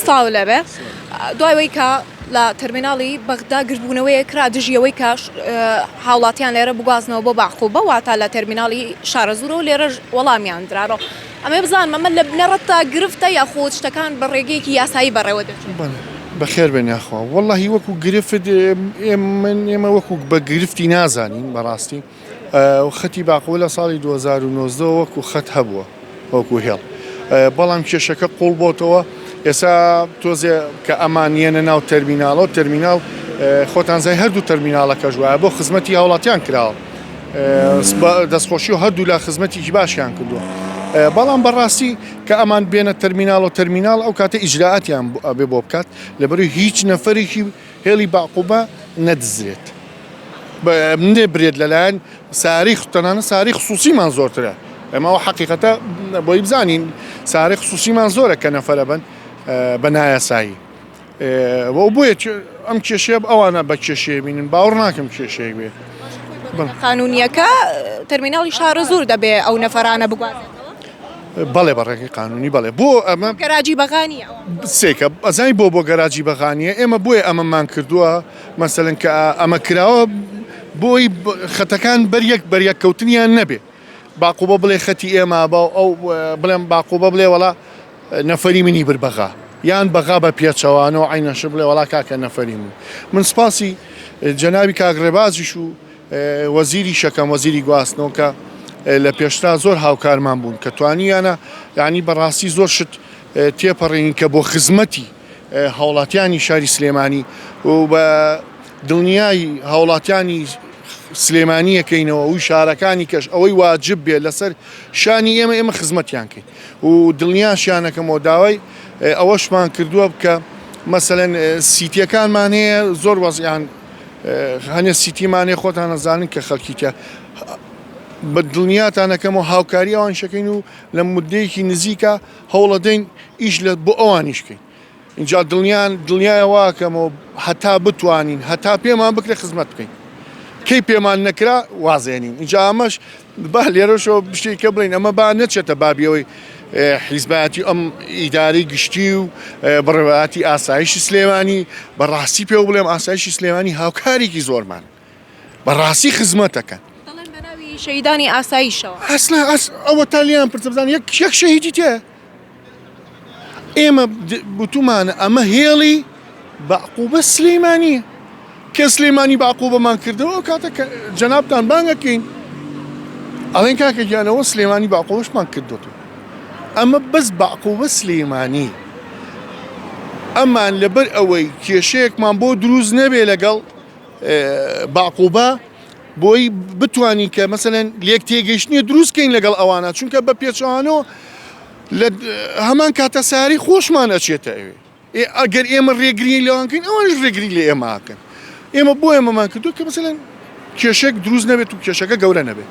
سڵاو لێبێ دوای ئەوەی کە لە تەرمیناڵی بەغدا گردبوونەوەیەک کرا دژی ئەوەی کە هاوڵاتیان لێرە بگوازنەوە بۆ بەعقوبە واتە لە تەرمیناڵی شارەزوورەوە لێرەش وەڵامیان درارەوە ئەمەی بزانم ئەمە لە بنەڕەتدا گرفتە یاخود شتەکان بە ڕێگەیەکی یاسایی بەڕێوە دەچن؟ بەڵێ بەخێر بێن یاخوا وەڵاهی وەکو گرفت من ئێمە وەکو بە گرفتی نازانین بەڕاستی خەتی باقوە لە ساڵی 2019 وەکو خەت هەبووە وەکو هێڵ بەڵام کێشەکە قوڵ بۆتەوە ئێسا تۆزێ کە ئەمان یەنە ناو تەرمیناڵەوە تەرمیناڵ خۆتان زای هەردوو تەرمیناڵەکەش وایە بۆ خزمەتی هاوڵاتیان کراوە دەستخۆشی و هەردوولا خزمەتێکی باشیان کردووە بەڵام بەڕاستی کە ئەمان بێنە تەرمیناڵ و تەرمیناڵ ئەو کاتە ئیجرائاتیان ئەبێ بۆ بکات لەبەرەوەی هیچ نەفەرێکی هێڵی باقوبە نەدزرێت نەبرێت لەلایەن ساری تەنانە ساری خصوصیمان زۆرترە ئێمە ئەو حەقیقەتە بۆی بزانین ساری خصوصیمان زۆرە کە نەفەرە بن بە نایاسایی و بۆیە ئەم کێشەیە ئەوانە بە کێشەیە بینن باوەڕ ناکەم کێشەیەک بێت. قانونیەکە تەرمیناڵی شارەزوور دەبێ ئەو نەفەرانە بگوازێتەوە؟ بەڵێ بە ڕێگەی قانونی بەڵێ بۆ ئەمە گەراجی بەغانیە سێکە ئەزای بۆ بۆ گەراجی بەغانیە ئێمە بۆیە ئەمەمان کردووە مەسەلەن کە ئەمە کراوە بۆی خەتەکان بەریەک بەریەک کەوتنیان نەبێ باقوبە بڵێ خەتی ئێمە بە ئەو بڵێم باقوبە بڵێ وەڵا نەفەری منی بر بەغا یان بەغا بە پێچەوانەوە عینەشە بڵێ وەڵا کاکە نەفەری من من سپاسی جەنابی کاک ڕێبازیش و وەزیری شەکەم وەزیری گواستنەوە کە لە پێشترا زۆر هاوکارمان بوون کە توانیانە یعنی بەڕاستی زۆر شت تێپەڕێنین کە بۆ خزمەتی هاوڵاتیانی شاری سلێمانی و بە دڵنیای هاوڵاتیانی سلێمانیەکەینەوە و شارەکانی کەش ئەوەی واجب بێ لەسەر شانی ئێمە ئێمە خزمەتیان کەین و دڵنیاشیانەکەمەوە داوای ئەوەشمان کردووە بکە مەسەلەن سیتیەکانمان هەیە زۆر وەزیان هەنێ سیتیمان هەیە خۆتان ئەزانن کە خەڵکی تیا بە دڵنیاتانەکەمەوە هاوکاری ئەوان شەکەین و لە مدەیەکی نزیکە هەوڵەدەین ئیش لە بۆ ئەوانیش کەین اینجا دڵنیان دڵنیایە واکەمەوە هەتا بتوانین هەتا پێمان بکرێت خزمەت بکەین کەی پێمان نەکرا وازێنین اینجا ئەمەش با لێرەشەوە شتێکە بڵین ئەمە با نەچێتە بابیەوەی حیزبایەتی ئەم ئیدارەی گشتی و بەڕێوەتی ئاسایشی سلێمانی بەڕاستی پێ بڵێم ئاسایشی سلێمانی هاوکارێکی زۆرمان بەڕاستی خزمەتەکەن شەیدانی ئاسایشەوە ئەسلا ئەس ئەوە تا لیان پرسە بزان یەک یەک شەهیدی تێ ئێمە وتومانە ئەمە هێڵی بەعقوبە سلیمانیە کە سلێمانی بەعقوبەمان کردەوە ئەو کاتە کە جەنابتان بانگەکەین ئەڵێن کاکە گیانەوە سلێمانی بەعقوبەشمان کردوەوە ئەمە بەس بەعقوبە سلێمانی ئەمان لەبەر ئەوەی کێشەیەکمان بۆ دروست نەبێ لەگەڵ باقوبە بۆی بتوانین کە مەسەلەن لێک تێگەیشتنی دروست کەین لەگەڵ ئەوانە چونکە بە پێچەوانەوە لە هەمان کاتە ساری خۆشمان ئەچێتە ئەوێ ئەگەر ئێمە ڕێگری لەوان کەین ئەوانش ڕێگری لە ئێمەکەن ئێمە بۆ ئێمەمان کردو کە مەسەلەن کێشێک دروست نەبێت و کێشەکە گەورە نەبێت.